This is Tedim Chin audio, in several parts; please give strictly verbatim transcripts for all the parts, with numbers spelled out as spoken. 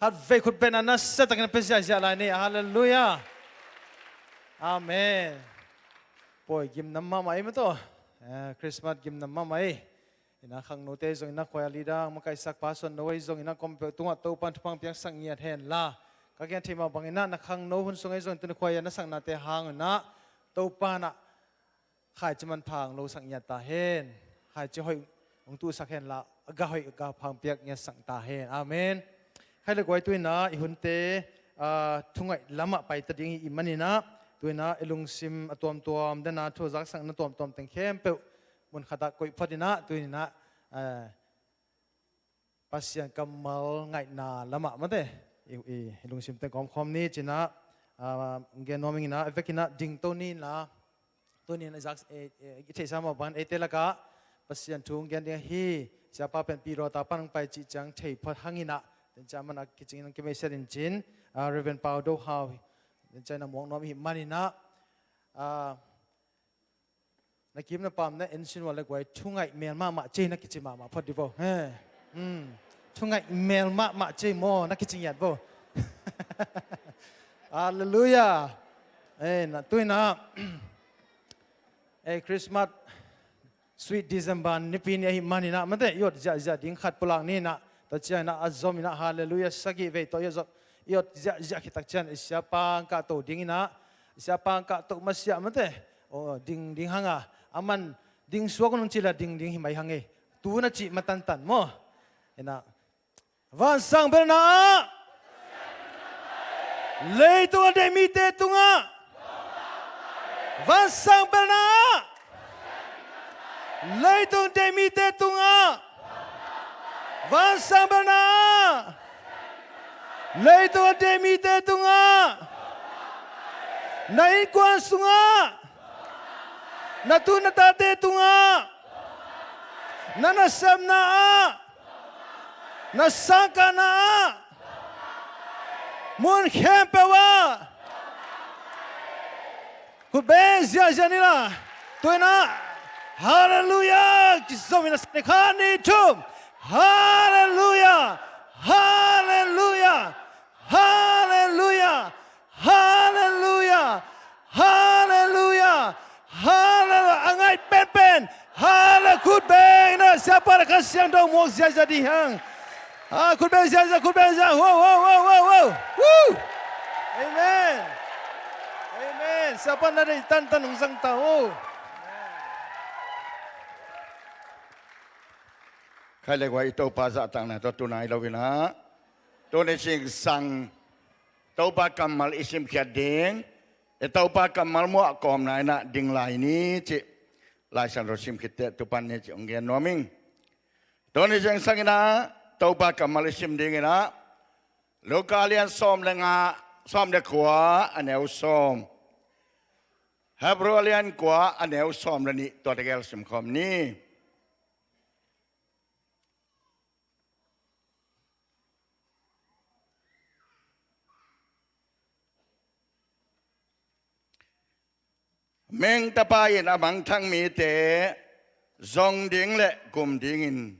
Khatvei khut bengna nasiatakin a pia ziahziah lai ni. Halleluiah. Amen. Pawi gimnam mahmah ei maw taw. Eh, Christmas gimnam mahmah ei. Inah khangnote zong inah khuaia leader makaisak pastor no ei zong inah kawmpeuh tungah Topan thupha piaksak ngiat henla, ka gen thei mah bang inah na khangno hun sung ei zong tuni khuaia na saknate hang inah Topan ah khaici manpha hong losak ngiat ta hen. Khaici hoih hong tuhsak henla, a gah hoih a gah pha hong piak ngiatsak ta hen. Amen. Khai le guai, tu inah i hunte, ah, thungaih lamah paita ding hi i man inah, tu inah i lungsim a tuamtuam dena thu zaksak na tuamtuam teng khempeuh mun khatah koih phot inah, tu inah, ah, Pasian kammal ngaihna lamah mate i, i, i lungsim teng kawmkhawm ni ci inah, ah, gen nuam ing inah, a vek inah dingto ni inla, tuni in i zak, eh, eh, i theihsa mah bangin eite lakah Pasian thu hong gen ding ahi, siapa pen Pirawta pan hong pai cih ciang thei phot hang inah, tua ciang man a kicing in hong kimei siat in cin, ah, Reverend Pau Do Hau, tua ciang na muak nuam i hih man inah, ah, na kim na pam na en sin ua le guai, thungaih mel mahmah cei na kici mahmah phot di vo. He. Hmm. Thungaih mel mahmah cei maw na kici ngiat vo. Halleluiah. Eh, na tu inah, eh, Christmas, sweet December nipi ni ahih man inah mate i ot ziahziah ding khat pulak ni inah, tua ciang inah a zom inah halleluiah sagih vei tawh i ot, i ot ziahziah khit tak ciang i siapa hong kahto ding inah, i siapa hong kahto masiah mate, oh, ding, ding hang a, a man ding suak un hong ci le ding, ding hi mai hang ei. Tu na cih matantan maw. Inah, vansang belna ah, leitung a deih mite tungah, vansang belna ah, leitung a deih mite tungah, vansang belna ah, leitung a deih mite tungah, na innkuan sungah, na tu na tate tungah, na nasepna ah, na sangkahna ah, mun khempeuh ah. Khut beng ziahziah ni la. Tu inah, halleluiah. Kizom inah sa ni, khat ni thum. Halleluiah. Halleluiah. Halleluiah. Halleluiah. Halleluiah. Halleluiah. A ngaih penpen. Halle, khut beng inah siapa le Kha Siangtho muak ziahziah ding hang. Ah, khut beng ziahziah, khut beng ziah. Wow, wow, wow, wow, wow. Woo! Amen. Amen. Siapa na deih tantan hong zang ta uh. Khai le guai, i Topa zahtakna tawh tu nai lo inah, tuni zingsang Topa kammal i simkhiat ding, i Topa kammal muah kawmna inah ding lai ni cih Lai Siangtho sim khit teh tu pan ni cih hong gen nuam ing. Tuni zingsang inah Topa kammal i sim ding inah, Luka lian sawm le nga, sawm le kua a neu sawm, Hebru lian kua a neu sawm le nih, tua tegel simkhawm ni. Meng Tapa in a mangthang mite zong ding le gum dingin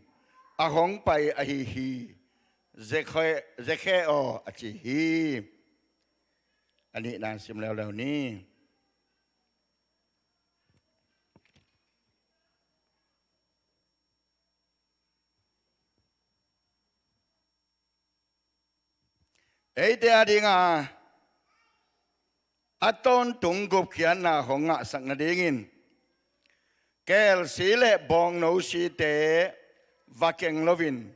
a hong pai ahi hi. Zekhe, Zekhe aw, a ci hi. A nihna sim leuleu ni. Eite adinga a tawntung gupkhiatna hong ngahsak nadingin, kelsi le bawngnosite va keng loin,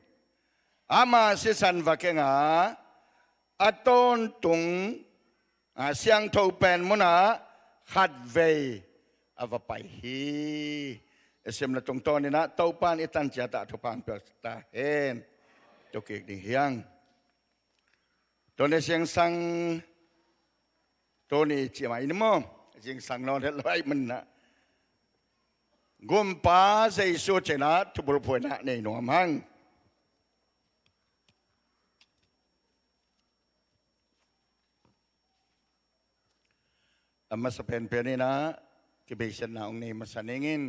ama sisan va keng a, a tawntung, a, siangtho pen munah khatvei a va pai hi. I simna tungtawn inah Topa in i tan ciat ah thupha hong piaksak ta hen. Tu kik ding hi hang. Tuni zingsang, tuni ci mah in maw, zingsang nawn het lo ahih manin ah, Gumpa Jesu ci-in ah thubulphuhna nei nuam hang. A masa penpen in ah kibeisiatna hong nei masa ning in,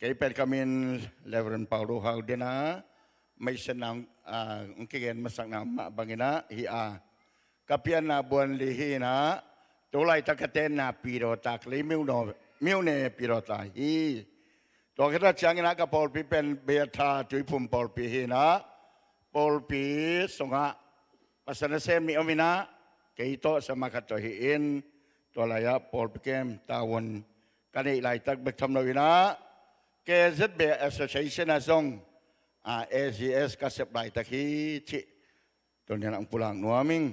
kei pen ka min Reverend Paulo Hau Dena, Meisen na, ah, hong kigen masakna mah bangin ah, hih a ka pianna buan li hi in ah, tu laitak ka tenna Pidawtak lei Myone, Myone Pidawtak hi. Tua khit ciangin ah ka pawlpi pen Bethel Tuiphum pawlpi hi in ah, pawlpi sungah Pasian nasem nih om in ah, kei tawh siamah khat tawh hi in, tua lai-ah pawlpi kem tavuan ka neih laitak bek tham lo in ah, K Z B Association ah zong, ah, A G S ka sep laitak hi cih tuni-in ah hong pulak nuam ing.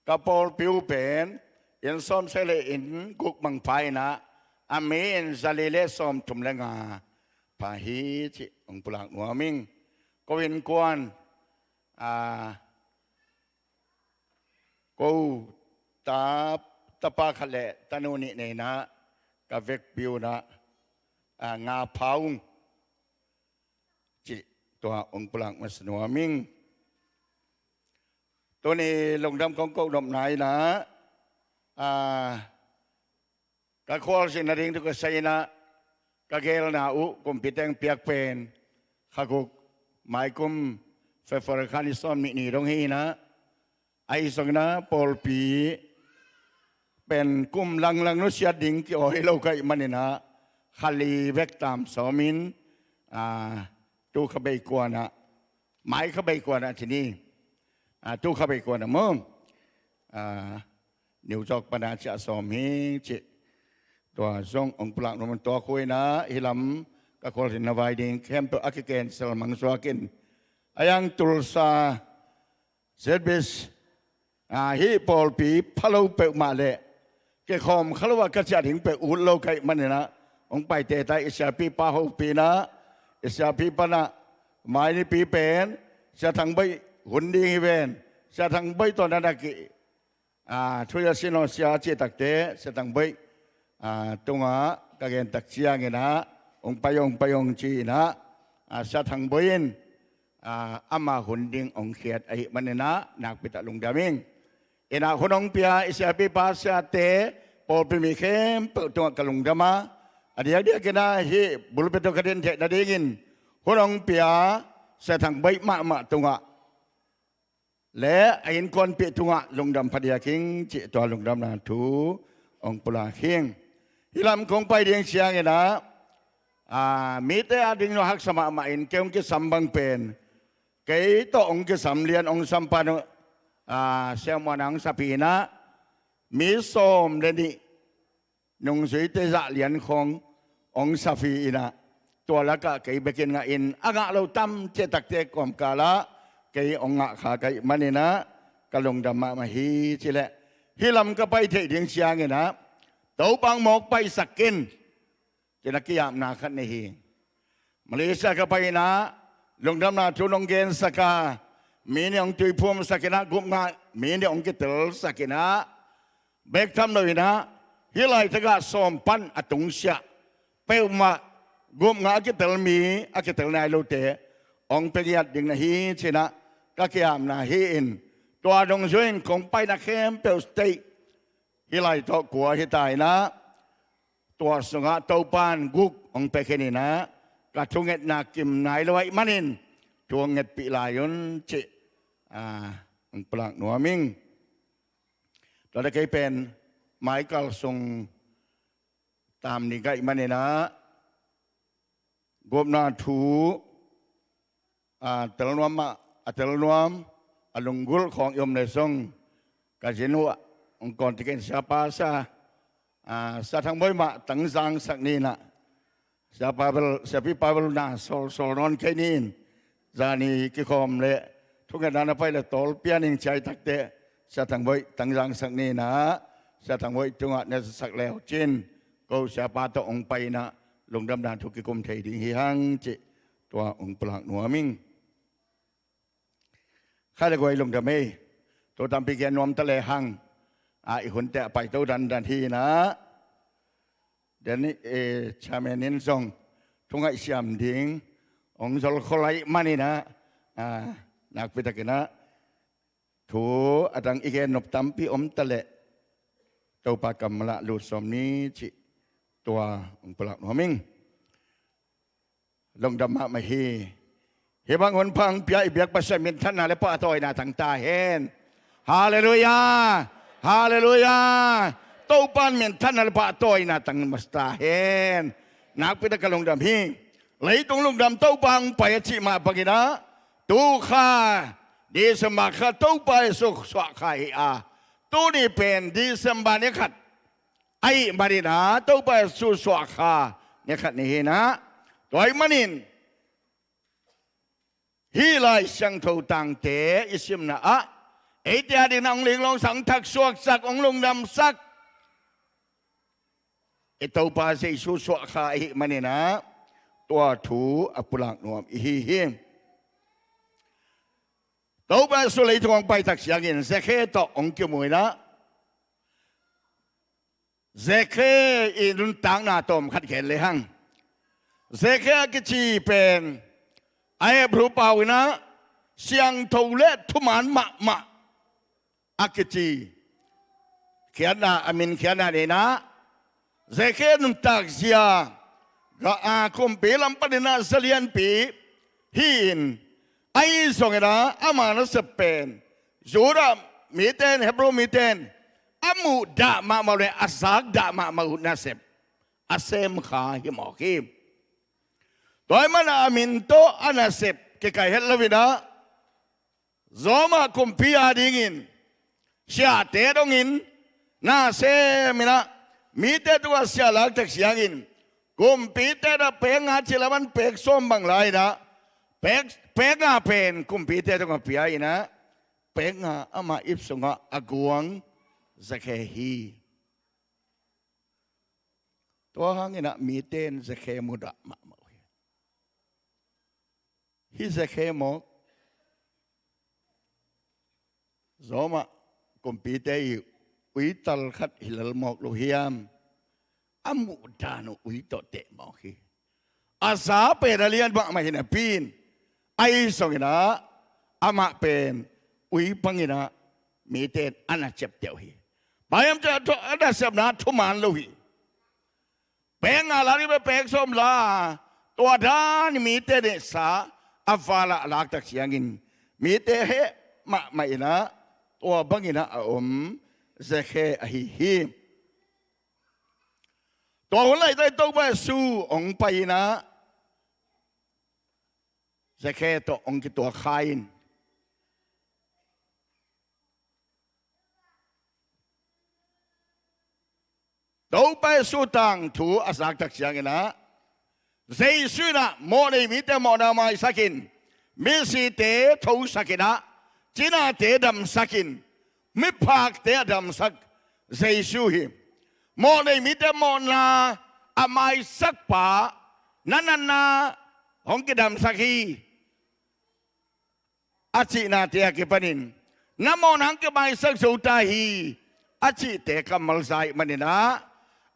Ka pawlpi uh pen inn sawmsagih le inn guk bang pha in ah, a mi in zali le sawmthum le nga pha hi cih hong pulak nuam ing. Ko innkuan, ah, ko ta, tapa khat le tanu nih nei in ah, ka vekpi un ah, ah, nga pha ung cih tua hong pulak masa nuam ing. Tuni lungdam kong koh nopna in ah, ah, ka khualzin nading thu ka sai in ah, ka geelna uh kumpi teng piak pen kha guk, mai kum February kha ni sawmnih ni dong hi in ah, ahi zongin ah pawlpi pen kum langlang nusiat ding kiawi lo ka hih manin ah, kha li bek tam sawmin, ah, tu kha bei kuan ah, mai kha bei kuan ah ci ni, ah, tu kha bei kuan ah maw, ah, New York pan ah ciah sawm hi cih tua zong hong pulak nuam ing. Tua khua in ah hih lam ka khualzin na vai ding khempeuh a ki-cancel mang suak in, a yang Tulsa, Z B S, ah, hih pawlpi pha lo peuhmah le kikhawm kha lo ah ka ciah ding peuh ut lo ka hih manin ah, hong paite ta i siapipa hopih in ah, i siapipa in ah mai nipi pen Sia Thang Boih hun ding hi ven, Sia Thang Boih tawh na na ki, ah, thu a sin aw sia cih takteh Sia Thang Boih, ah, tungah ka gen tak ciangin ah, hong pai ung, hong pai ung ci in ah, ah, Sia Thang Boih in, ah, ama hun ding hong khiat ahih manin ah nakpi tak lungdam ing. In ah hun hong pia i siapipa siate, pawlpi mi khempeuh tungah ka lungdam a, a diakdiakin ah hih bulphuh tawh ka din theih nadingin hun hong pia Sia Thang Boih mahmah tungah le a innkuanpih tungah lungdam phadiak ing cih tua lungdamna thu hong pulak ing. Hih lam kong pai ding ciangin ah, ah, mite ading nong haksa mahmah in kei hong kisam bang pen, kei tawh hong kisam lian hong sam pan uh, ah, Sia Muan ah hong sapi in ah, mi sawm le nih nungzuite zah lian khawng hong sapi in ah, tua lakah kei bekin ngah in, a ngah lo tam cih takte kawmkal ah kei hong ngah kha ka hih manin ah ka lungdam mahmah hi ci leh, hih lam ka pai theih ding ciangin ah Topa hong mawk paisak in ci-in ah ki-apna khat nei hi. Malaysia ka pai in ah lungdamna thu nong gensak a, mi nih hong tuiphumsak in ah, gupngah mi nih hong kitelsak in ah, bek tham lo in ah, hih laitakah sawm pan a tungsiah peuhmah gupngah a kitel mi, a kitel nai lote hong pia ngiat ding na hi ci-in ah ka ki-apna hi in, tua dungzui in kong paina khempeuh state, hih lai tawh kua hi ta in ah, tua sungah Topa in guk hong pia khin in ah, ka thungetna kim nai lo ahih manin thu hong ngetpih lai un cih, ah, hong pulak nuam ing. Tua leh kei pen mai kal sung tam ni ka hih manin ah, gupna thu, ah, tel nuam mah, a tel nuam, a lunggulh khawng i om leh zong, ka zin uh ah hong kawn tikin siapa sa, ah, Sia Thang Boih mah tang zangsak ni in ah, siapa bel, siapipa bel na sawlsawl nawn kei ni in, zani kikhawm leh thungetna na pai leh tawl pia ning ci-a i takteh, Sia Thang Boih tang zangsak ni in ah, Sia Thang Boih tungah na zasak le uh cin, ko siapa tawh hong pai in ah lungdamna thu kikum thei ding hi hang cih tua hong pulak nuam ing. Khai le guai lungdam ei, thu tampi gen nuam ta le hang, ah, i hunte a paito dandan hi in ah, den, eh, chairman in zong thu ngaihsiam ding hong zol khol ahih manin ah, ah, nakpi takin ah thu a dang i gen nop tampi om ta leh Topa kammal ah lut sawm ni cih tua hong pulak nuam ing. Lungdam mahmah hi. Hih bang hun pha hong pia i biak Pasian minthanna le pahtawina tang ta hen. Halleluiah. Halleluiah. Topa in minthanna le pahtawina tang masa ta hen. Nakpi tak ka lungdam hi. Leitung lungdam Topa hong pai a cih mah bangin ah, tu kha December kha Topa Jesu suah kha hi a, tuni pen December ni khat ahih manin ah, Topa Jesu suah kha ni khat ni hi in ah, tua ahih manin hih Lai Siangtho tangte i simna ah, eite adingin ah hong linglawngsak, hong thaksuaksak, hong lungdamsak i Topa Jesu suah kha ahih manin ah, tua thu a pulak nuam i hi hi. Topa Jesu leitung hong pai tak ciangin Zakhe tawh hong kimu in ah, Zakhe i nuntakna tawm khat gen lehang, Zakhe a kici pen a Hebrew pau in ah siangtho le thuman mahmah a kici khiatna, a min khiatna ni in ah, Zakhe nuntak zia, ga a kumpi lam panin ah za lianpi hi in, ahi zongin ah ama nasep pen Judah mite in, Hebrew mite in a muhdah mahmah le a zakdah mahmah uh nasep a sem kha hi mawk hi. Tua ahih manin a min tawh a nasep kikai het lo in ah, Roma kumpi adingin siate dongin na sem in ah, mite tungah sia lak tak ciangin kumpite tungah pek nga cih lam ah pek sawm bang la in ah, pek, pek nga pen kumpite tungah pia in ah, pek nga ama ip sungah a guang Zakhe hi. Tua hangin ah mite in Zakhe mudah mahmah uh hi. Hih Zakhe mawk Roma kumpite i uital khat hi lel mawk lo hiam? A muhdan uh ui tawh teh mawk hi. A za pen a lian mahmah hi napi in, ahi zongin ah amah pen ui pang in ah mite in a na ciapteh uh hi. Bang hiam cih leh a nasepna thuman lo hi. Pek nga la ding pen pek sawm la, tua dan mite nehsa a val ah a lak tak ciangin mite heh mahmah in ah, tua bangin ah a om Zakhe ahi hi. Tua hun laitak Topa Jesu hong pai in ah Zakhe tawh hong kituak kha in, Topa Jesu tangthu a zak tak ciangin ah, Jesu in ah mawhnei mite mawhna maisak in, misite thosak in ah, cinate damsak in, miphakte a damsak Jesu hi. Mawhnei mite mawhna a maisak pa, na natna hong kidamsak hi, a cihnate a kipanin, na mawhna hong kimaisak zo ta hi, a cihte kammal za ahih manin ah,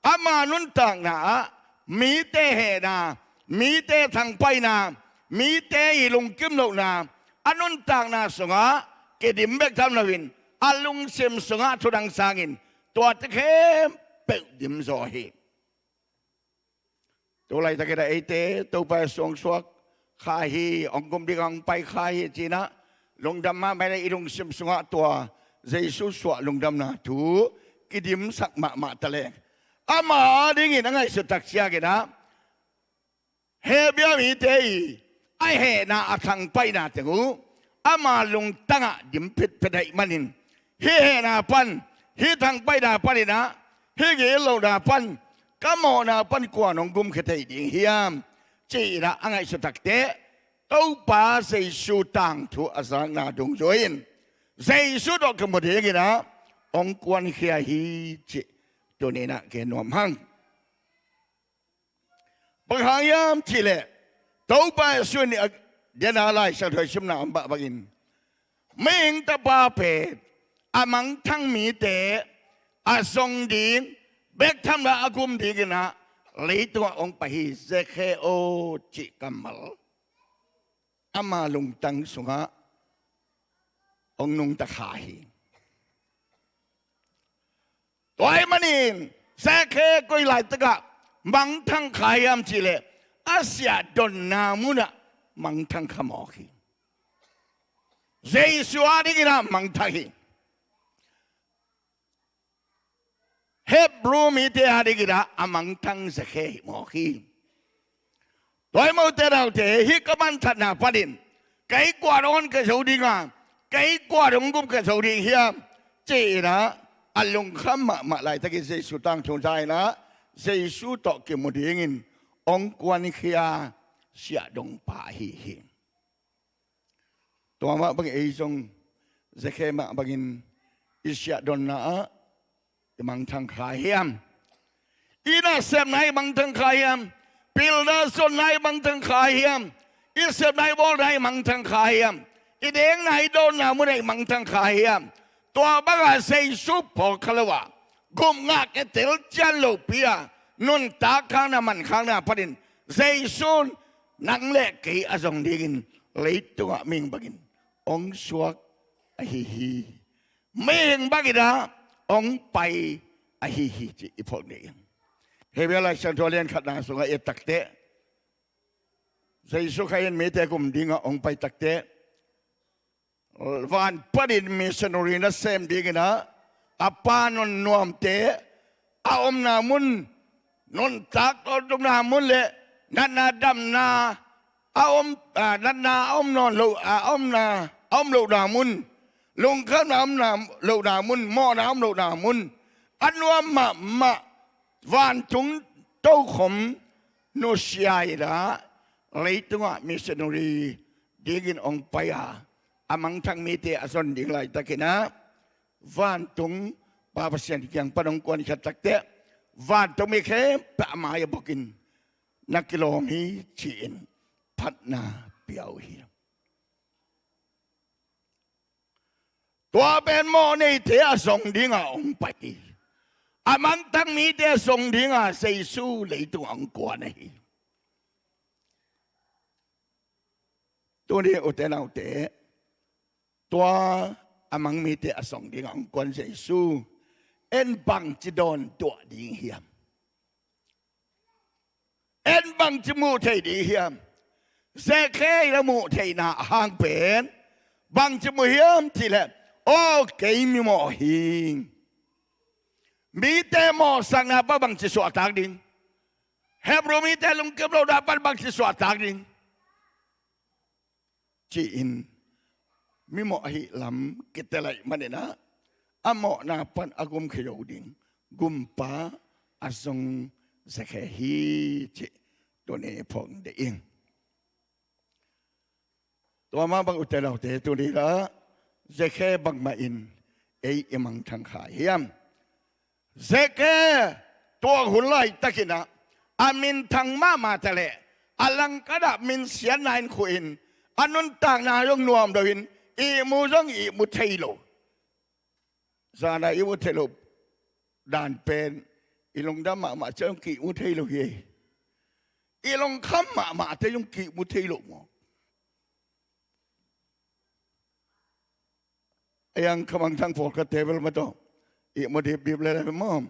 ama nuntakna ah mite hehna, mite thangpaihna, mite i lungkim lohna a nuntakna sungah kidim bek tham loin, a lungsim sungah thudang sangin tuate khempeuh dim zaw hi. Tu laitakin ah eite Topa Jesu hong suak kha hi, hong gum dingin hong pai kha hi ci-in ah, lungdam mahmah in ah i lungsim sungah tua Jesu suah lungdamna thu kidimsak mahmah ta leng, ama dingin a ngaihsut tak ciangin ah, Hebru mite i a hehna a thangpaihna teng uh ama lungtang ah dim phitphit ahih manin, hih hehna pan, hih thangpaihna panin ah, hih gitlohna pan, ka mawhna pan kua'n hong gumkhia thei ding hiam, ci-in ah a ngaihsut takteh, Topa Jesu tangthu a zakna dungzui in, Jesu tawh kimu dingin ah hong kuankhia hi cih tuni-in ah gen nuam hang. Bang hang hiam cih leh, Topa Jesu in a lian a Lai Siangtho i simna om mah bangin, Mihing Tapa pen a mangthang mite a zong ding, bek tham lo a gum dingin ah leitungah hong pai hi. Zakhe aw cih kammal ama lungtang sungah hong nungta kha hi. Tua ahih manin Zakhe koi laitakah mangthang kha hiam cih leh, a siahdonna munah mangthang kha mawk hi. Jesu a dingin ah mangthang hi. Hebru mite a dingin ah a mangthang Zakhe hi mawk hi. Tua ahih manin ute naute, hih ka mangthanna panin kei kua dong ka zo ding a, kei kua dong gup ka zo ding hiam, ci-in ah a lungkham mahmah laitakin Jesu tangthu za-in ah Jesu tawh kimu dingin hong kuankhia siahdongpa ahi hi. Tua mah bangin ei zong Zakhe mah bangin i siahdonna ah i mangthang kha hiam? I nasepna i mangthang kha hiam? Pilna zonna i mangthang kha hiam? I sepna i bawlna i mangthang kha hiam? I dengna i dawnna mun ah i mangthang kha hiam? Tua bangah Jesu phawk kha lo a, gupna kei tel cian lopi a, nuntak khakna, man khakna panin Jesu in nang le kei a zong dingin leitungah mihing bangin hong suak ahi hi. Mihing bangin ah hong pai ahi hi cih i phawk ding. Hebru Lai Siangtho a lian khatna sungah i et takteh, Jesu Khrih in mite gum dingah hong pai takteh, van panin missionary nasem dingin ah a Pa nunnuamte a omna mun, nuntak tawntungna mun le natna damna a om, ah, natna a om nawn lo, ah, a omna, a om lohna mun, lungkhamna a om lohna mun, mawhna a om lohna mun, a nuam mahmah vantung tokhom nusia in ah leitungah missionary dingin hong pai a, a mangthang mite a zon ding laitakin ah vantung Pa Pasian kiang pan hong kuankhia takteh, vantung mi khempeuh a mai-ah bukin na kilawm hi ci-in phatna pia uh hi. Tua pen mawhneite a zong dingah hong pai hi. A mangthang mite a zong dingah Jesu leitungah hong kuan ahi. Tuni ute naute, tua a mang mite a zong dingah hong kuan Jesu, en bangci dawn tuah ding hiam? En bangci muh thei ding hiam? Zakhe in a muh theihna a hang pen bangci mu hiam cih leh, aw kei mimawh hi. Mite mawhsakna pan bangci suahtak ding? Hebru mite lungkim lohna pan bangci suahtak ding? Ci-in mimawh ahih lam kitel ahih manin ah a mawhna pan a gumkhia zo ding gumpa a zong Zakhe hi cih tuni phawk ding. Tua mah bang ute naute, tuni-in ah Zakhe bangmah in ei i mangthang kha hiam? Zakhe tua hun laitakin ah a minthang mahmah taleh a langkhat ah minsiatna in khuh in, a nuntakna zong nuam lo in, ihmu zong ihmu thei lo. Zan a ihmu thei lo dan pen i lungdam mahmah ciang zong kihmu thei lo hi. I lungkham mahmah teh zong kihmu thei lo maw? A yang khamangthang pawlkhatte bel mah tawh ihmu dipdip lel maw?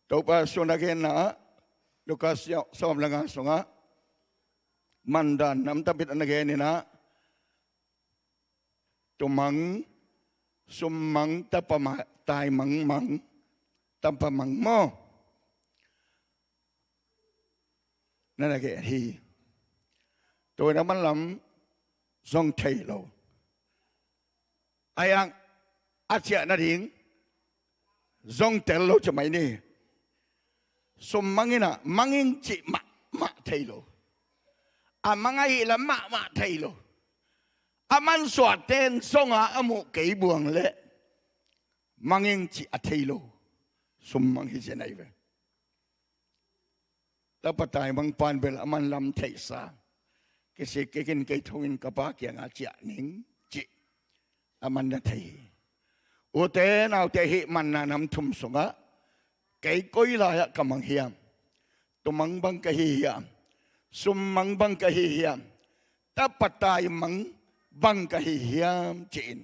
Topa Jesu'n a genna ah, Lukas sawm le nga sungah mandan nam tampi tak na gen in ah, tumang, summang, tapa ma-, taimang, mang, tapa mang maw? Na na gen hi. Tua in a manlam zong thei lo. A yang a ciah nading zong tel lo ci mai ni. Summang in ah manging cih mahmah thei lo. A mang ahih lam mahmah thei lo. A mansuahten zong a a muh kei buang leh manging cih a thei lo. Summang hi zen ahi ve. Tapa taimang pan bel a manlam theihsa, kisik kik in kei thongin ka pa kiangah ciah ning cih a man na thei hi. Ute naute, hih manna nam thum sungah kei koi lai-ah ka mang hiam? Tumang bang ka hi hiam? Summang bang ka hi hiam? Tapa taimang bang ka hi hiam? Ci-in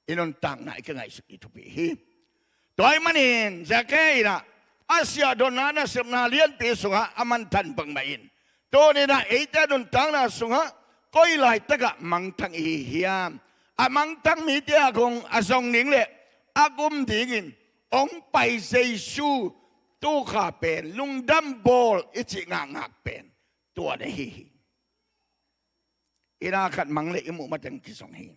i nuntakna i kingaihsut i thupi hi. Tua ahih manin Zakhe in ah a siahdonna nasepna lianpi sungah a mangthang bangmah in, tuni-in ah eite nuntakna sungah koi laitakah mangthang i hi hiam? A mangthang mite a kong a zong ding le a gum dingin hong pai Jesu tukha pen lungdam bawl i cih ngakngak pen tua na hi hi. Ina khat mang le i muh mateng kizong hi.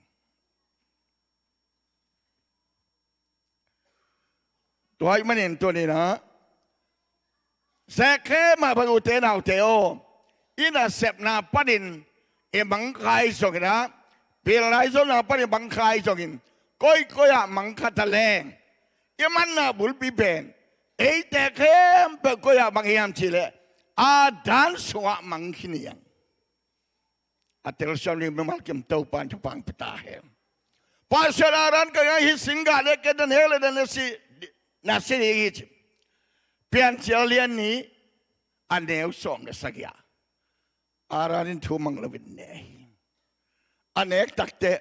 Tua ahih manin tuni-in ah, Zakhe mah bang ute naute aw, i nasepna panin i mangkhai zongin ah, pilna i zonna panin i mangkhai zongin, koikoi ah mangkha ta leng, i manna bulpi pen eite khempeuh koi ah mang hiam cih leh, Adam sungah mang khin hi hang. A telsiam ding mimal kim Topa'n thupha hong pia ta hen. Pasian Adam ka ngah hi, singgah le ken na nek le na si, na si ding hi ci. Piancil lian nih, a neu sawm le sagih ah Adam in thu mang loin ne hi. A nek takteh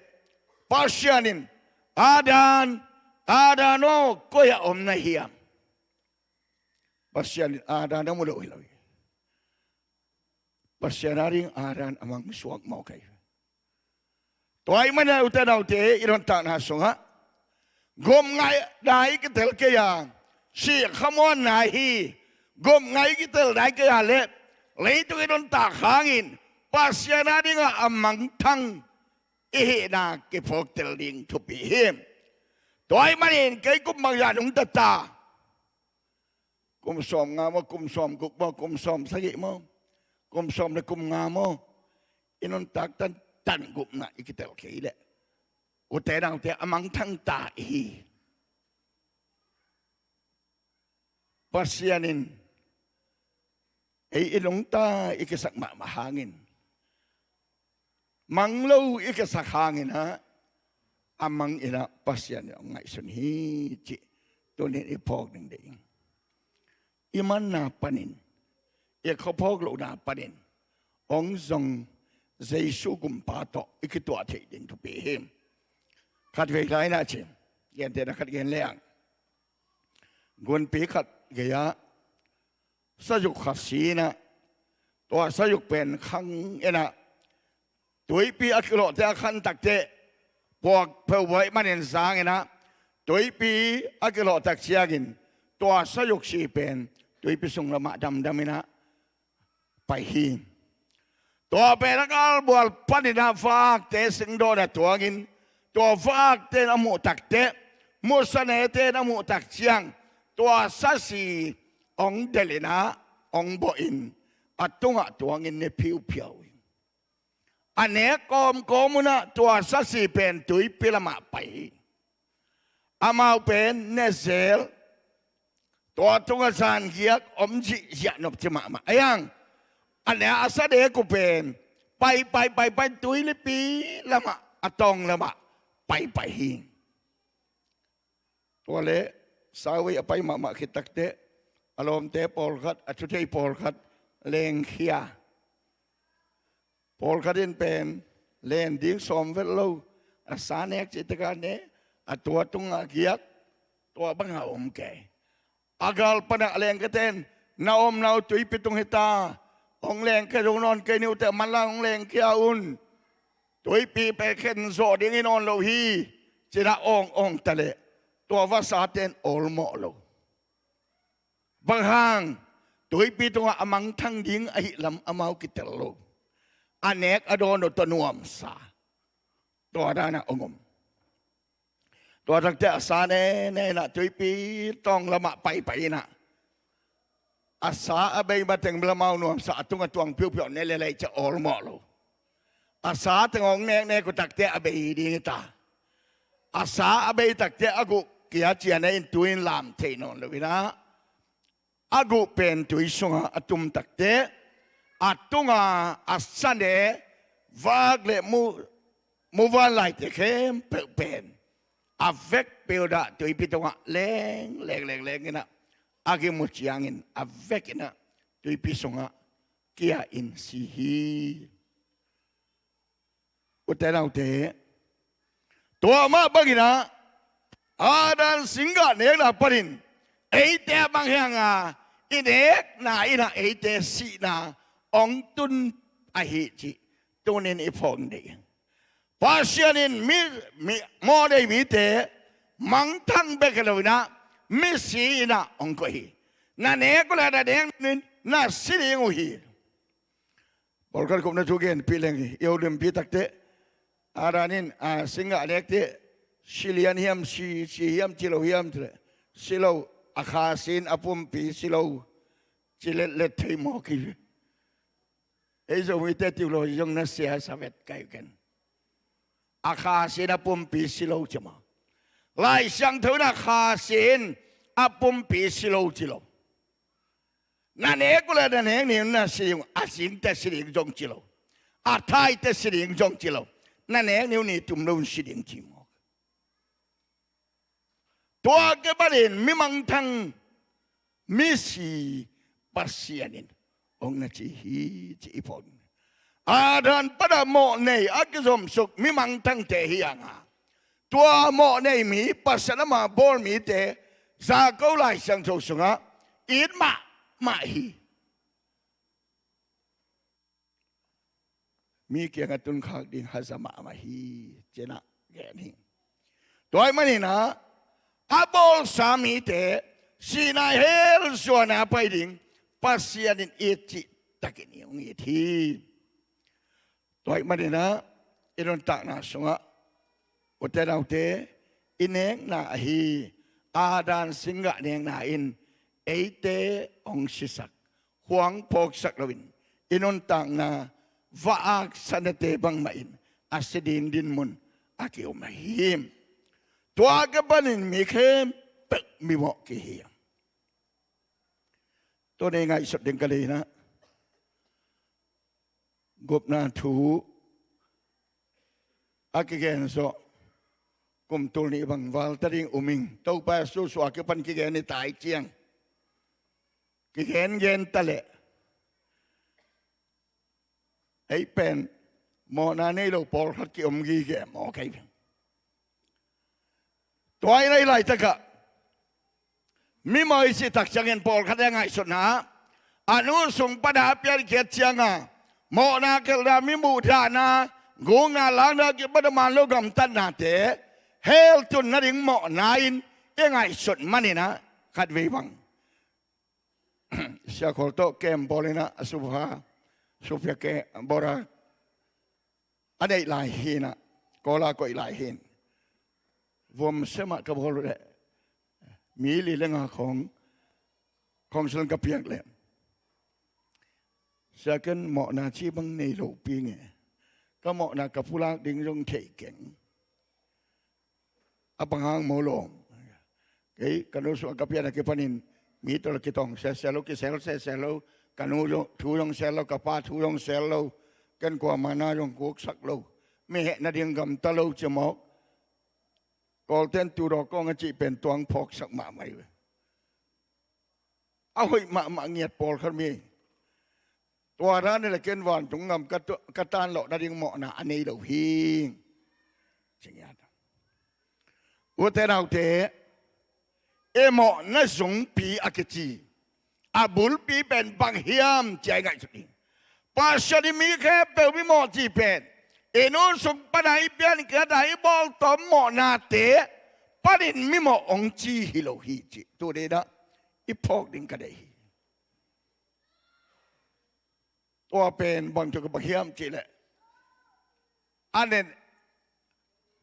Pasian in, "Adam, Adam aw, koi ah om na hiam?" Pasian in Adam a mu lo hi lo hi. Pasian ading Adam a mang suak mawk hi. Tua ahih manin ute naute, i nuntakna sungah gupna i kitel kei a, sih khamuanna hi. Gupna i kitel nai kei a leh, leitung i nuntak hangin Pasian adingah a mangthang i hihna kiphawktel ding thupi hi. Tua ahih manin kei kum bangzah nungta ta, kum sawmnga maw, kum sawmguk maw, kum sawmsagih maw, kum sawm le kum nga maw, i nuntak tan, tan gupna i kitel kei leh, ute naute, a mangthang ta i hi. Pasian in ei i nungta i kisak mahmah hangin, mang lo i kisak hangin ah, a mang in ah Pasian in hong ngaihsun hi cih tuni-in i phawk ding deih ing. I manna panin, i khuaphawk lohna panin hong zong Jesu Gumpa tawh i kituah theih ding thupi hi. Khatvei lai-in ah ci, gentehna khat gen leng, gunpi khat gei-ah sayuk khat si-in ah, tua sayuk pen khang in ah, tuipi a kilawhte a khan takteh, puak pheuh buai manin zang in ah, tuipi a kilawh tak ciangin tua sayuk si pen tuipi sung lamah damdam in ah pai hi. Tua pen a galbual panin ah vaakte singdawna tuangin, tua vaakte in a muh takteh, musanete in a muh tak ciang, tua sasi hong delh in ah, hong bawhin, a tungah tuangin ne phiuphiau hi. A nek kawmkawm un ah tua sasi pen tuipi lamah pai hi. Amau pen ne zel, tua tungah zan giak om zihziah nop ci mahmah. Ahi hang, a ne a sa nek uh pen pai, pai, pai, pai, tuilipi lamah, a tawng lamah pai, pai hi. Tua leh, sauvei a pai mahmah khit takteh, a lawmte pawlkhat, a thuthei pawlkhat lengkhia. Pawlkhat in pen len ding sawm vet lo, a sa nek cih takah ne, a tua tungah giak, tua bangah om kei. A gal panah a lengkhiate in, "Na omna uh tuipi tung hi ta, hong lengkhia zong nawn kei ni uh teh, manlang hong lengkhia un. Tuipi pen khen zawh ding hi nawn lo hi," ci-in ah awng awng ta leh, tua vasate in awlmawh lo. Bang hang, tuipi tungah a mangthang ding ahih lam amau kitel lo. A nek a dawn uh tawh nuamsa, tua dan ah hong om. Tua takteh a sa ne, ne in ah tuipi tawng lamah pai, pai in ah, a sa a bei mateng bel amau nuamsa, a tungah tuang phiuphiau ne lel lai ci-a awlmawh lo. A sa teng hong nek, nek uh takteh a bei ding hi ta. A sa a bei takteh a guh kia cian in tui in lam thei nawn lo in ah, a guh pen tui sungah a tum takteh, a tungah a sa ne, vaak le mu, muvanlaite khempeuh pen a vekpi un ah tuipi tungah leng, leng, leng, leng in ah, a kimu ciangin a vek in ah tuipi sungah kia in si hi. Ute naute, tua mah bangin ah, Adam singgah nekna panin eite a mang hi hang a, i nekna in ah eite sihna hong tun ahi cih tunin i phawk ding. Pasian in mi, mi, mawhnei mite mangthang bek hi lo in ah, misi in ah hong koih hi. Na nek uh leh na nek ni un, na si ding uh hi. Pawlkhat khopna thu genpih leng hi, i holimpi takteh, Adam in, a, singgah nekte, si lian hiam, si, si hiam, ci lo hiam, ci leh, si lo, a kha sin, a pumpi si lo, ci letlet thei mawk hi. Ei Zomite theology zong na sia sa vet kai uh ken. A kha sin a pumpi si lo ci maw? Lai Siangtho in a kha sin a pumpi si lo ci lo. Na nek uh leh na nek ni un, na si ding uh, a sin teh si ding zong ci lo. A thai teh si ding zong ci lo. Na nek ni un, ni tum lo un si ding ci maw? Tua ke panin mi mangthang, misi Pasian in hong na ci hi ci i phawk. Adam pan a mawhnei a kizomsuk mi mangthangte hi hang a, tua mawhnei mi, Pasian amah bawl mite, Jakob Lai Siangtho sungah it mahmah hi. Mi kiangah tunkhak ding haza mahmah hi, ci-in ah gen hi. Tua ahih manin ah, a bawlsa mite sihna hell zuan a pai ding Pasian in it cih takin i hong it hi. Tua ahih manin ah, i nuntakna sungah, ute naute, i nekna ahi Adam singgah nekna in eite hong sisak, huang phawksak loin, i nuntakna va-ak sanate bangmah in a si ding dinmun a ki-om ahi. Tua ke panin mi khempeuh mimawh kihi hi. Tua nei ngaihsut ding ka deih in ah, gupna thu a kigen zawh kum tul nih bang val ta ding um ing. Topa Jesu suah a kipan kigen i tai ciang, kigengen ta leh, ei pen mawhna nei lo pawlkhat ki-om gige maw kei. Tua in ah, hih laitakah mimawh i cih tak ciangin pawlkhat in a ngaihsutna ah, a nu sung pan a piankhiat ciangin mawhna khelhna, mi muhdahna, gukna, lakna, kipat a man lo gamtatnate hell tun nading mawhna in i ngaihsut manin ah, khatvei bang Sia Khawl tawh kem bawl in ah, a supha, supia ke bora a neih lai hi in ah, Kawl a koih lai hi in. Vom sem ah ka bawl uh leh, mi li le nga khawng, khawng sung ka piak leh, sia, ken mawhna cih bang nei lo pi nge. Ka mawhna ka pulak ding zong thei keng. A bang hang maw lawm? Kei ka nu sung a ka pian a kipanin mi tawh la kitawng sese lo, kisel sese lo. Ka nu zong thu zong sel lo, ka pa thu zong sel lo. Ken kuamah na zong kuksak lo. Mi heh nading gamta lo ci mawk. Kawlten tu daw kawng a cih pen tuang phawksak mahmah hi ve. A hoih mahmah ngiat pawlkhat mi. Tua dan hi leh ken vantung gam ka tu-, ka tan lawh nading mawhna a nei lo hi. Ci ngiat. Ute naute, e, mawhna zungpi a kici, a bulpi pen bang hiam ci-a i ngaihsut hi. Pasian in mi khempeuh mimawh cih pen, i nu sung pan a i piankhiat a i bawltawm mawhnate panin mimawh hong ci hi lo hi cih tu ni-in ah i phawk ding ka deih hi. Tua pen bang thu ka bang hiam cih leh, a nen,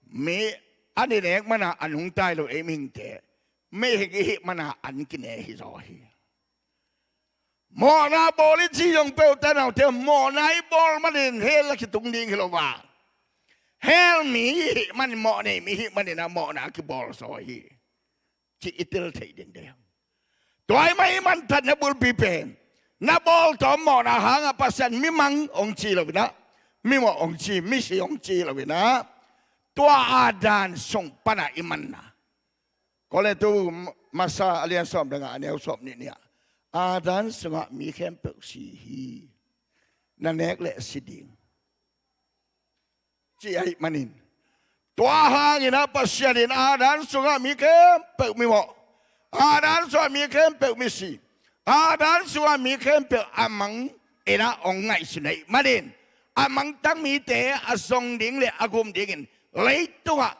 mi, a nen nek man a an hong tai lo ei mihingte, mihing i hih man a an kine hi zaw hi. Mawhna bawl i ci zong peuh, ute naute, mawhna i bawl manin hell a kitung ding hi lo a. Hell mi i hih manin, mawhnei mi i hih manin ah mawhna a kibawl zaw hi cih i tel theih ding deih. Tua ahih manin i manthatna bulpi pen, na bawltawm mawhna hangah Pasian mimang hong ci lo-in ah, mimawh hong ci, misi hong ci lo-in ah, tua Adam sung pan a i manna. Korintu masa a lian sawm le nga, a neu sawm nih ni-ah, Adam sungah mi khempeuh si hi. Na nek leh si ding, ci ahih manin, tua hangin ah Pasian in Adam sungah mi khempeuh mimawh, Adam sungah mi khempeuh misi, Adam sungah mi khempeuh a mang in ah hong ngaihsun ahih manin, a mangthang mite a zong ding le a gum dingin leitungah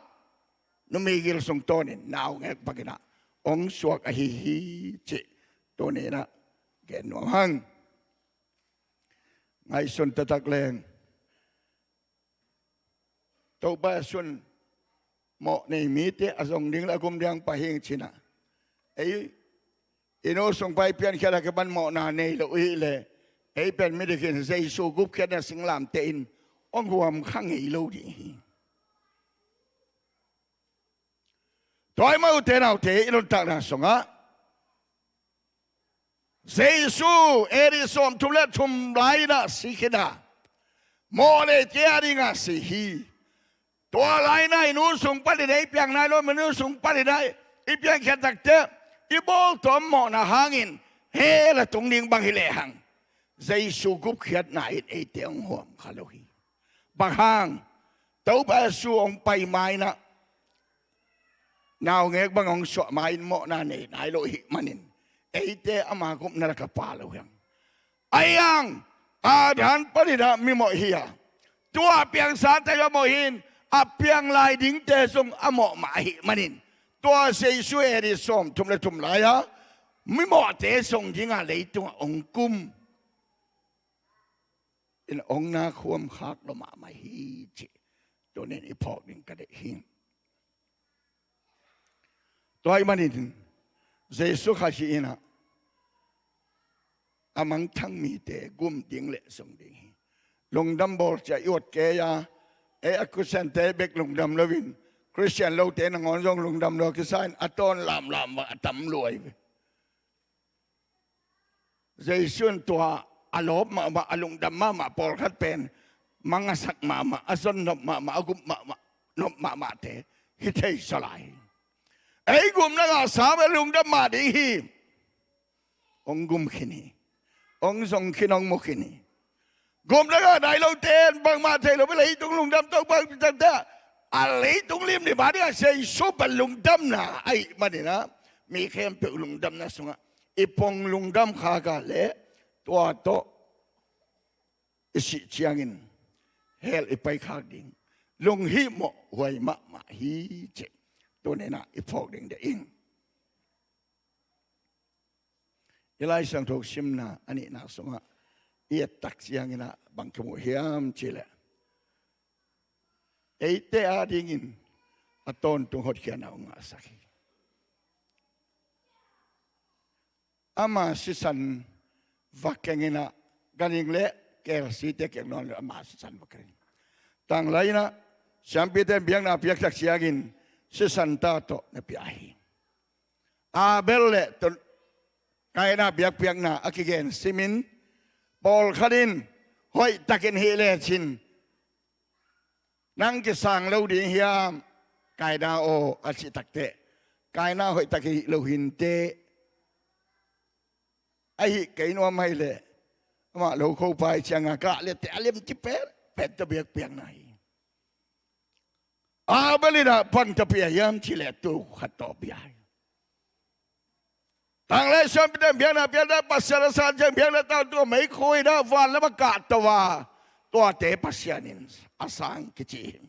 numei gil sung tawnin naungek bangin ah hong suak ahi hi cih tuni-in ah gen nuam hang. Ngaihsun taktak leng Topa Jesuh in mawh nei mite a zong ding le a gum ding pai hi ing ci-in ah, ei i nu sung pan i piankhiat a kipan mawhna nei lo i hih leh, ei pen midik in Jesuh gupkhiatna singlamteh in hong huam kha ngei lo ding hi. Tua ahih manin ute naute, i nuntakna sungah Jesuh A D sawmthum le thum lai-in ah si khin a, mawh neite a dingin si hi. Tua lai-in ah i nu sung panin ah i piang nai lo, i nu sung panin ah i piankhiat takteh i bawltawm mawhna hangin hell a tung ding bang hi lehang, Jesuh gupkhiatna in eite hong huam kha lo hi. Bang hang? Topa Jesuh hong pai ma-in ah naungek bang hong suah ma-in mawhna nei nai lo i hih manin eite ama gupna lakah pha lo hi hang. Ahi hang Adam panin ah mi mawh hi a, tua piangsa teng a mawh hi-in a piang lai dingte zong a mawh mah ahih manin, tua Jesuh A D sawmthum le thum lai-a mi mawhte zong dingin leitungah hong gum in hong nak huam khak lua mahmah hi cih tuni-in i phawk ding ka deih hi. Tua ahih manin Jesuh Khazih in ah a mangthang mite gum ding le zong ding hi. Lungdam bawl ciang i uat kei a, ei a Khristiante bek lungdam loin Khristian lote nangawn zong lungdam lo a kisa in a tawn lamlam a tam lua hi ve. Jesuh in tua a lawp mahmah, a lungdam mahmah pawlkhat pen mang a sak mahmah, a zon nop mahmah, a gum mahmah, nop mahmahte hi thei zaw lai hi. Ei gupna ngah sam a lungdam mah ding hi. Hong gum khin hi. Hong zong khin, hong mu khin hi. Gupna ngah nai lote in bangmah thei lo, leitung lungdam tawh bang taktak a leitung limlim a dingin Jesuh pen lungdamna ahih manin ah mi khempeuh lungdamna sungah i pong lungdam khak a leh tua tawh i sih ciangin hell i pai khak ding lunghihmawh huai mahmah hi cih tuni-in ah i phawk ding deih ing. I Lai Siangtho simna a nihna sungah i et tak ciangin ah bang kimu hiam cih leh, eite a dingin a tawntung hotkhiatna hong ngahsak hi. Ama sisan va keng in ah, ganhing le kelsite keng nawn lo, ama sisan va keng. Tanglai-in ah siampite in biakna a piak tak ciangin sisan ta tawh na pia hi. Abel le Kaina biakpiakna a kigen simin, pawlkhat in hoihtakin hih lecin nang kisang lo ding hiam, Kaina aw, a cih takteh, Kaina hoihtak hih lo hi inteh, ahih kei nuam ahih leh amah lokhopa hi ciangin kah le teh a lemci penpen tawh biakpiakna hi. Abel in ah bang tawh pia hiam cih leh tuu khat tawh pia hi. Tanglai siampite in biakna piakna, Pasian a san ciang biakna tawh tua meikhu in ah van lam a kahto a, tuate Pasian in a sang kici hi.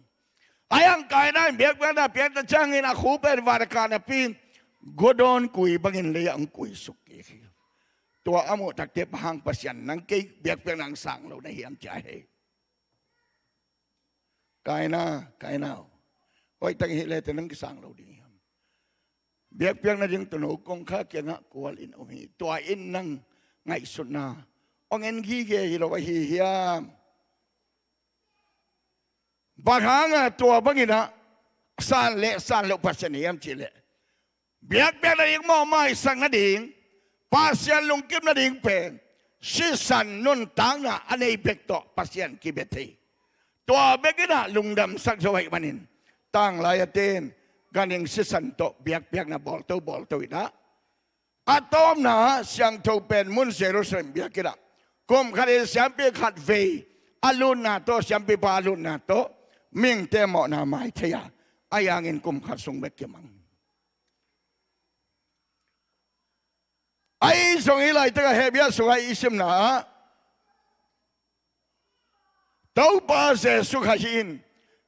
Ahi hang Kaina in biakpiakna piak tak ciangin a khu pen van a kah napi-in guadawn kui bangin lei-ah hong kuisuk kik hi. Tua a muh takteh bang hang Pasian nang kei biakpiakna hong sang lo na hiam ci a hei. Kaina, Kaina aw, hoihtak hih lecin nang kisang lo ding hiam? Biakpiak nading tuuno kongkhak kiangah kual in om hi. Tua in nang ngaihsutna hong en gige hi lo ahi hiam? Bang hangin tua bangin ah san le san loh Pasian hiam cih leh, biakpiak nading mawh maisak nading, Pasian lungkim nading pen sisan nuntakna a nei bek tawh Pasian kibia thei. Tua bek in ah lungdamsak zo ahih manin, tanglai-ate in ganhing sisan tawh biakpiakna bawlto bawlto in ah, a tawpna siangtho pen mun Jerusalem biakinn ah kum khat in siampi khat vei a lutna tawh, siampipa a lutna tawh mihingte mawhna mai thei a, ahi hangin kum khat sung bek kimang. Ahi zongin hih laitak ah Hebru sungah i simna ah, Topa Jesu Khazih in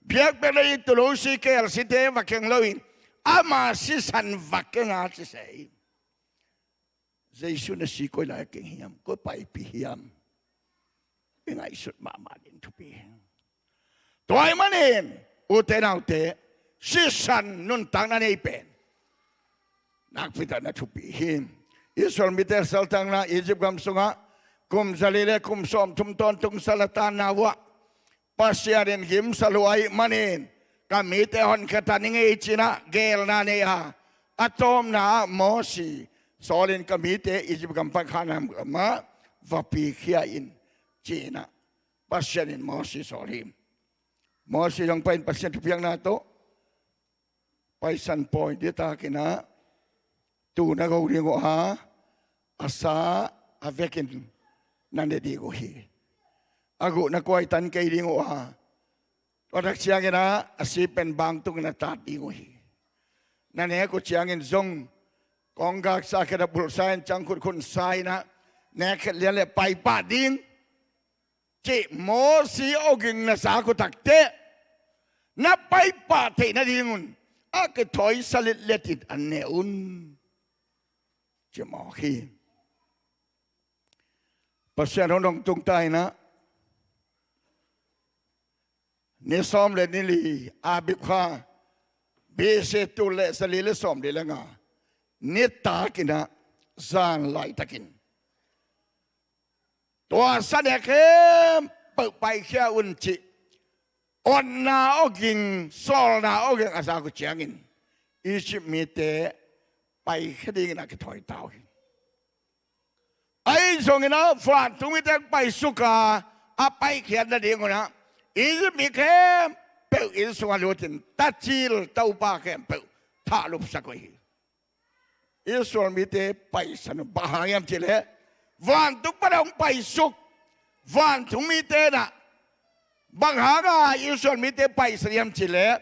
biakpiakna i tuuno si, keel site va keng lo in, ama sisan va keng a ci se hi. Jesu na si koi lai keng hiam, koi paipih hiam? I ngaihsut mahmah ding thupi hi. Tua ahih manin ute naute, sisan nuntakna nei pen nakpi takin a thupi hi. Israel mite saltanna Egypt gam sungah kum zali le kum sawmthum tawntung sal a tanna uh ah, Pasian in gimsa lua ahih manin, ka mite honkhia ta ning ei ci-in ah geelna nei a, a tawpna ah Mosi sawlin ka mite Egypt gam pan Kanaan gam ah va pikhia in ci-in ah Pasian in Mosi sawl hi. Mosi zong pai-in Pasian thupiakna tawh paisan pawi ditakin ah, tu na go ding uh a, a sa a vekin na ne ding uh hi. A guh na kuaitan kei ding uh a, tua tak ciangin ah a sip pen bangtungin na tat ding uh hi. Na nek uh ciangin zong kawnggaksa khat a bulhsa in, ciangkhut khunsa in ah, nek khet lian le paipah ding cih Mosi awging na zak uh takteh, na paipah theih nadingun a kithawi sa litlet in an ne un, ci mawk hi. Pasian hong dong tung ta in ah, ni sawm le ni li, Abib kha, B C tul le zali le sawmli le nga, nitakin ah, zan laitakin tua sa nek khempeuh paikhia un cih otna awging, sawlna awging a zak uh ciangin Egypt mite paikhia dingin a kithawi ta uh hi. Ahi zongin ah vantung mite paisuk a, a paikhiat nadingun ah Egypt mi khempeuh inn sungah lutin tacil topa khempeuh thahlupsak uh hi. Israel mite paisan uh bang hang hiam cih leh, vantung pan a hong paisuk vantung mite in ah bang hanga Israel mite paisan hiam cih leh,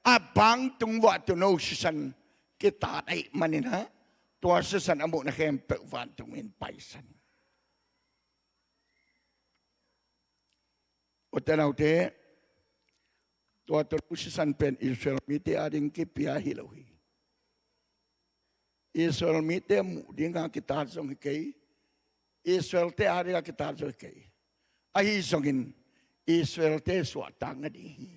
a bangtung uah tuuno sisan kitat ahih manin ah, tua sisan a muhna khempeuh vantung in paisan. Ute naute, tua tuuno sisan pen Israel mite ading kipia hi lo hi. Israel mite muh dinga kitat zong hi kei, Israelte adinga kitat zong hi kei. Ahi zongin Israelte suahtak nading hi.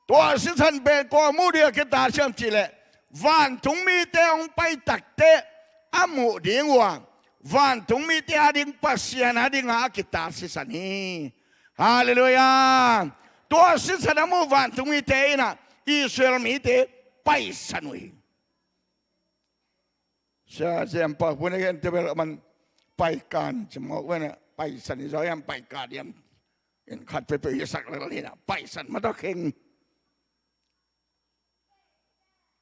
Tua sisan pen kua muh ding a kitat hiam cih leh, vantung mite hong pai takteh a muh ding uh a, vantung mite ading Pasian adinga a kitat sisan hi. Halleluiah. Tua sisan a muh vantung mite in ah Israel mite paisan uh hi. Sia Jem Pau Pun a gen te bel man paikan ci mawk ven ah, paisan hi zaw hiam, paikan hiam, in khat peuhpeuh hi sak lel hi na, paisan mah tawh kheng.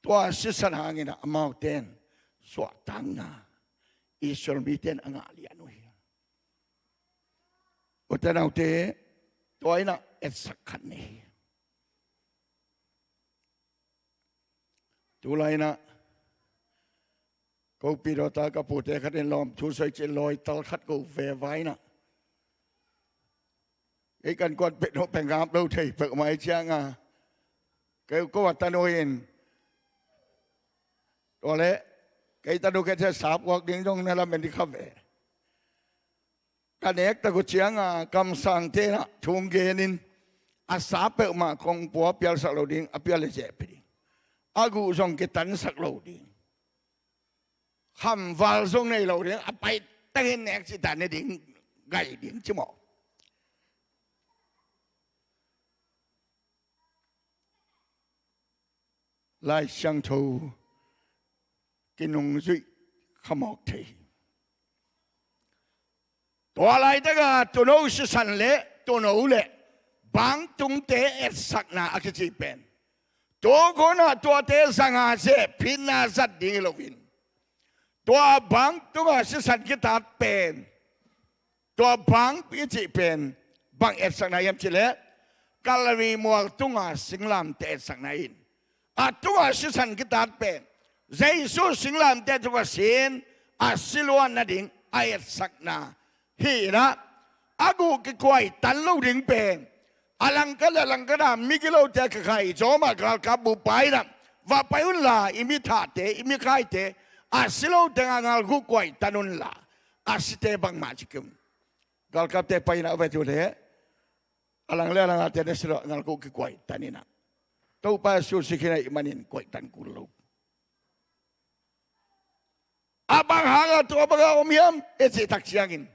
Tua sisan hangin ah amaute in suahtakna Israel mite in a ngah lian uh hi. Ute naute, tua in ah etsak khat nei hi. Tulai in ah ko pi dawta ka pute khat in lawmthu soi cih lawital khat ko veva in ah, kei kan kuat pet uh peng ngap lo thei peuhmah hi cianga, kei ko a tanu in, tua leh kei tanu kei ciah sap uak ding dong na lamen ding kha ve. Ka nek tak uh cianga kamsangte in ah thu hong genin, a sa peuhmah kong pua pialsak lo ding, a pial leh zehpih ding, a guh zong kitansak lo ding, khamval zong nei lo ding, a paitangin nek cihtak ne ding, gai ding ci mawk. Lai Siangtho kinungzuih kha mawk thei hi. Tua laitaka tuuno sisan le tuuno le bangtungte etsakna a kici pen, tu khun ah tuate zanga zehpihna zat ding hi loin, tua bangtunga sisan kitat pen, tua bangpi cih pen bang etsakna hiam cih leh, Kalvari mual tunga singlamteh etsakna hi in, a tunga sisan kitat pen Jesu singlamteh tungah si-in a si luat nading a etsakna hi in ah, a guh kikuai tan lo ding pen a langkhat le a langkhat a migilote a kikhai Roma galkap bupa in ah, va pai unla i mithahte, i mikhaite, a si lo teng a ngal guh kuai tan unla a site bangmah ci kei un. Galkapte pai in ah a va et uh leh a lang le a lang a te na si lo a ngal guh kikuai tan in ah Topa Jesu si khin ahih manin kuai tan kul lo. A bang hanga tua banga om hiam i cih tak ciangin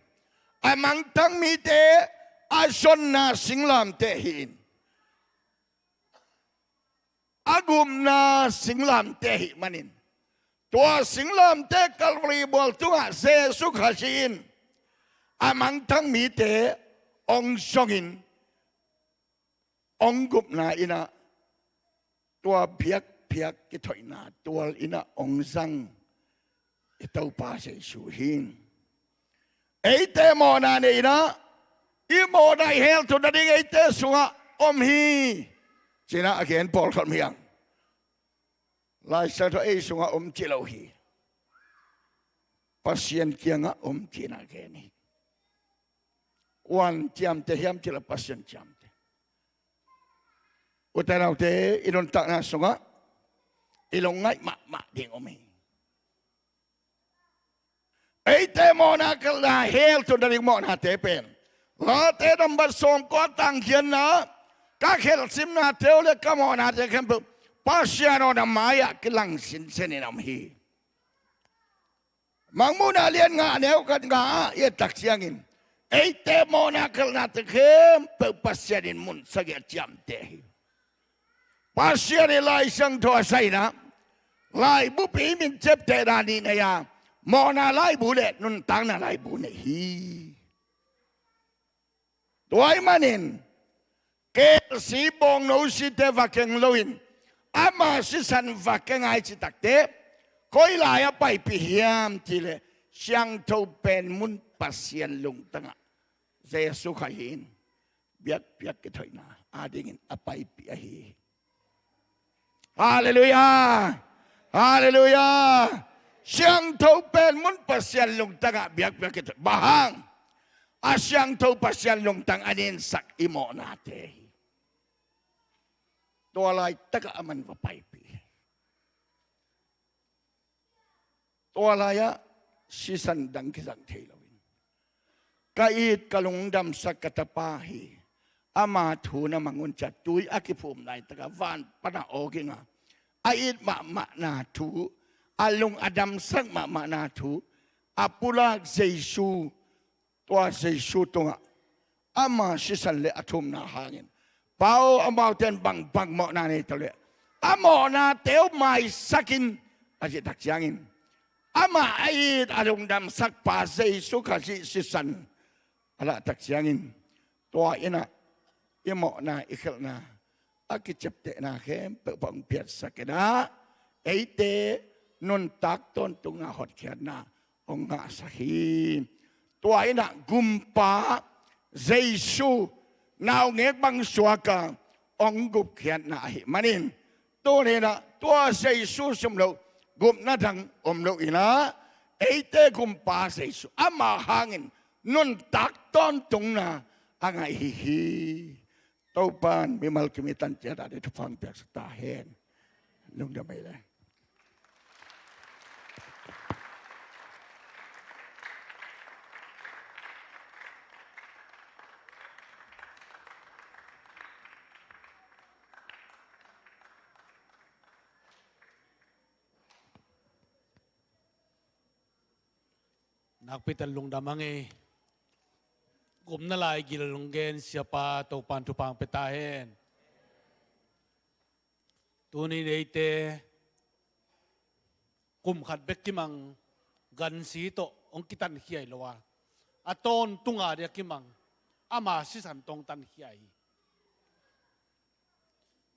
a mangthang mite a zonna singlamteh hi-in a gupna singlamteh ahih manin tua singlamteh Calvary bual tungah Jesu Khazih in a mangthang mite hong zongin hong gupna in ah tua biakpiak kithoihna tual in ah hong zang i Topa Jesu hi. Eite mawhna nei in ah i mawhna i hel thut nading eite sungah om hi. Ci-in ah a gen pawlkhat om hi hang. Lai Siangtho ei sungah om ci lo hi. Pasian kiangah om ci-in ah gen hi. Kuan ciamteh hiam cih leh Pasian ciamteh. U te nau te, i nuntakna sungah i lungngaih mahmah ding om hi. Eite mawhna khelhna hel thut nading mawhnate pen Late nambat sawmkua tangkhiatna, ka khelhsimnate uh le ka mawhnate khempeuh Pasian aw na mai-ah kilang sinsen in om hi. Mangmuhna lian nga a neu khat nga ah i et tak ciangin eite mawhna khelhnate khempeuh Pasian in mun sagih a ciamteh hi. Pasian in Lai Siangtho a sa in ah laibupi min ciaptehna nih nei a, mawhna laibu le nuntakna laibu nei hi. Tua ahih manin K L C bawngno site va keng loin ama sisan va keng a i cih takteh koi lai-ah paipih hiam cih leh siangtho pen mun Pasian lungtangah Jesu Khazih in biakpiak kithoihna adingin a paipih ahi hi. Halleluiah! Halleluiah! Siangtho pen mun Pasian lungtangah biakpiak kithoih. Bang hang? A siangtho Pasian lungtang a ninsak i mawhnate hi. Tua laitakah aman va paipih. Tua lai-ah sisan dang kizang thei loin ka it ka lungdamsak ka tapa hi. Ama thu na mang un ci-a tui a kiphum laitakah van pana awk inga a it mahmahna thu, a lung a damsak mahmahna thu a pulak Jesu, tua Jesu tungah ama sisan le a thumna hangin, Pa aw, amaute in bangbang mawhna nei ta leh a mawhnate uh maisak in a cih tak ciangin amah a it a lungdamsak pa Jesu Khazih sisan a lah tak ciangin tua in ah i mawhna i khelhna a kiciaptehna khempeuh bang piatsak in ah eite nuntak tawntungna hotkhiatna hong ngahsak hi. Tua in ah Gumpa Jesu naungek bang suak a hong gupkhiatna ahih manin tuni in ah tua Jesu sim loh gupna dang om lo in ah eite Gumpa Jesu ama hangin nuntak tawntungna a ngah i hi hi. Topa'n mimal kim i tan ciat a ding thupha hong piaksak ta hen. Lungdam ei le. Nakpi takin lungdam hang ei. Gupna lai gil hong gen siapa Topa'n thupha hong pia ta hen. Tuni in eite kum khat bek kimang gansi tawh hong kitankhia hi lo a, a tawntung a dia kimang ama sisan tawh hong tankhia hi.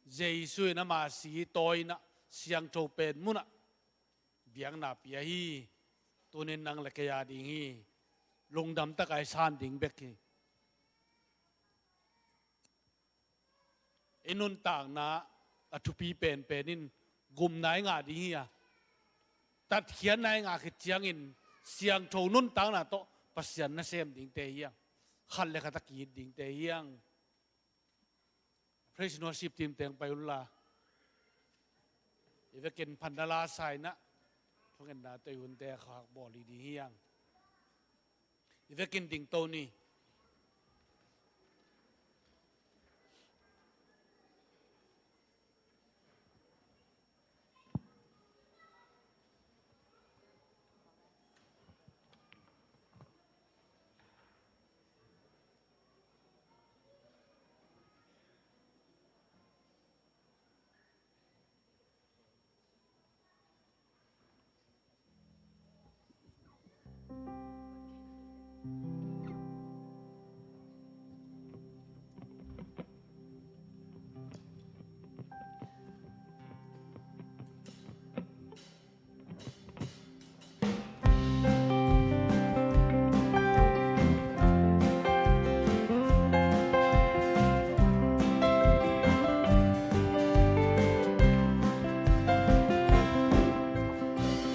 Jesu in ama si tawi in ah siangtho pen munah biakna pia hi. Tuni in nang le kei a ding hi. Lungdam takin i san ding bek hi. I nuntakna a thupi penpen in gupna i ngah ding hi a, tatkhiatna i ngah khit ciangin siangtho nuntakna tawh Pasian nasem dingte hi a. khat le khat a ki-it dingte hi hang. Praise and worship team teng pai unla, i vekin phatna la sa-in ah thungetna tawh i hunte khak bawl i ding hi hang. I vekin dingto ni.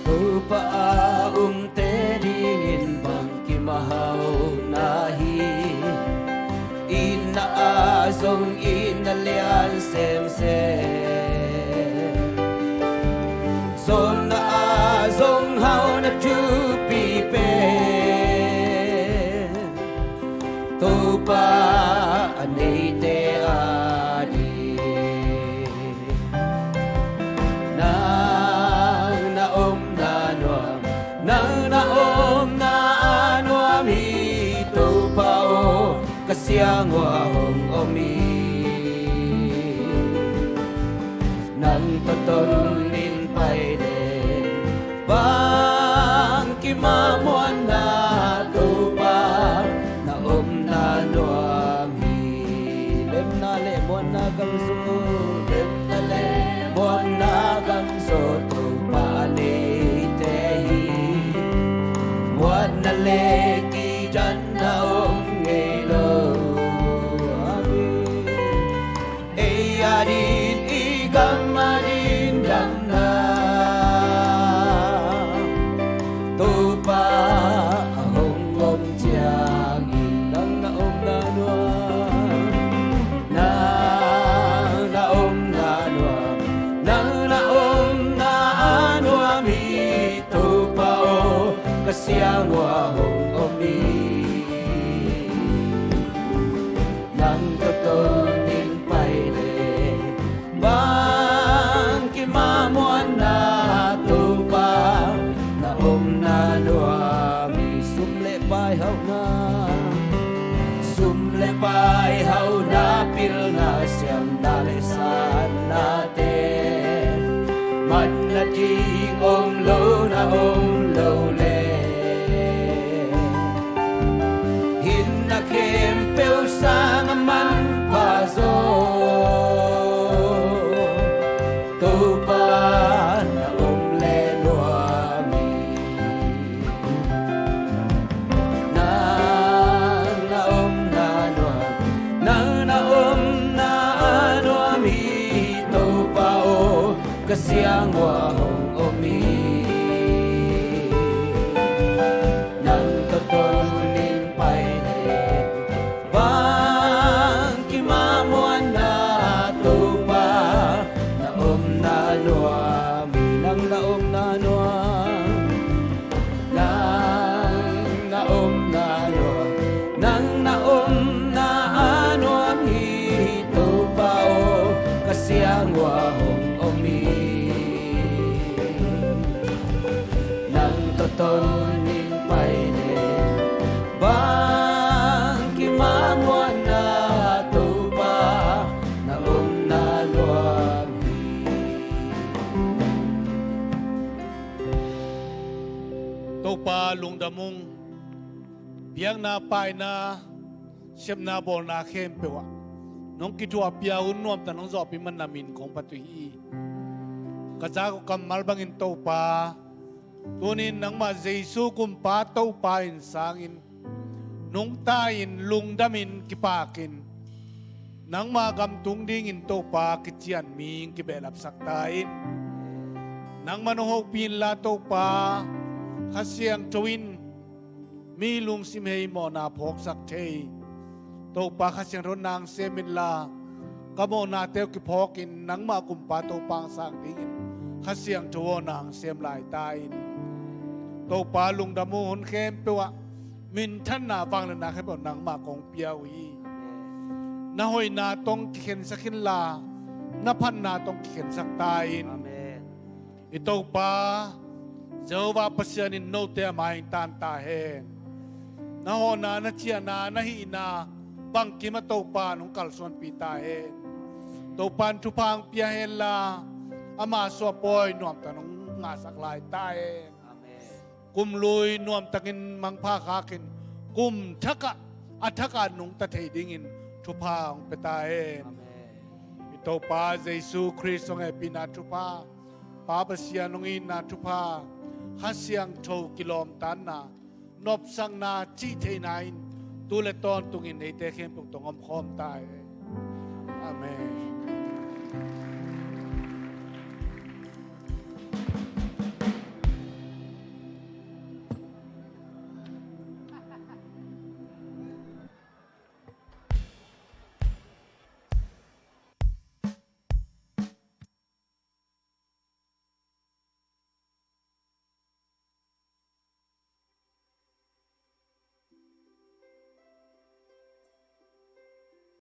Topa a umte dingin bangkim a hau na hi. Itna ah zong itna lian semsem, zawhna ah zong hauhna thupi pen Topa a neite a ding. Nang na omna nuam, nang na omna a nuam hi. Topa aw, ka siangua hong om hi. Nang tawh tonin pai leng bangkim a muanna, Topa na omna nuam hi. Lemna le muanna gam zaw, lemna le muanna gam zaw Topa a neite hi. Muanna le kidanna om ngei lo. Amen. Ei a din, i gam a din damna, Topa a hong om ciangin nang na omna nuam, nang na omna nuam, nang na omna a nuam hi. Topa aw, ka siangua hong om hi. Nang tawh tonin pai leng bangkim a muanna, Topa na omna nuam hi. Sum le pai hauhna, sum le pai hauhna, pilna siamna le satnate, manna ding om lo na om lo leh, hinna khempeuh sang a manpha zaw Topa na om le nuam hi. Nang na omna nuam, nang na omna a nuam hi. Topa aw, ka siangua hong om hi. Nang tawh tonin pai leng bangkim a muanna, Topa na omna nuam hi. Nang na omna nuam, nang na omna nuam, nang na omna a nuam hi. Topa aw, ka siangua hong om hi. Nang tawh tonin pai leng bangkim a muanna, Topa na omna nuam hi. Topa lungdam ung. Biakna, paina, sepna, bawlna khempeuh ah nong kithuahpih a, hun nuamtak nong zawhpih man na min kong phat uh hi. Ka zak uh kammal bangin Topa, tunin nangmah Jesu Kumpa Topa in sangin, nungta-in, lungdamin, kipakin, nangma gam tung dingin Topa kician mi kibehlapsak ta in. Nangmah nong hopih inla Topa, Kha Siangtho in mi lungsim hei mawhna phawksak thei, Topa Kha Siangtho nang sem inla, ka mawhnate uh kiphawkin nangmah kumpa Topa hong sang dingin Kha Siangtho aw nang sem lai ta in. Topa lungdam uh, hun khempeuh ah minthanna vangliatna khempeuh nangmah kong pia uh hi. Na hoihna tawh kikhensak inla, na phatna tawh kikhensak ta in. Amen. I Topa Jehovah Pasian in note a mai-ah tang ta hen. Na hawhna, na ciahna, na hihna bangkim a Topa nong kalsuanpih ta hen. Topa in thupha hong pia henla, ama suahpawi nuamtak nong ngahsak lai ta hen. Amen. Kum lui nuamtakin mangpha khakin kum thakah a thakah nungta thei dingin thupha hong pia ta hen. Amen. I Topa Jesu Khrist hong hehpihna thupha, Pa Pasian hong itna thupha, Kha Siangtho kilawmtatna, nopsakna, cihtheihna in tu le tawntungin eite khempeuh tawh hong omkhawm ta hen. Amen.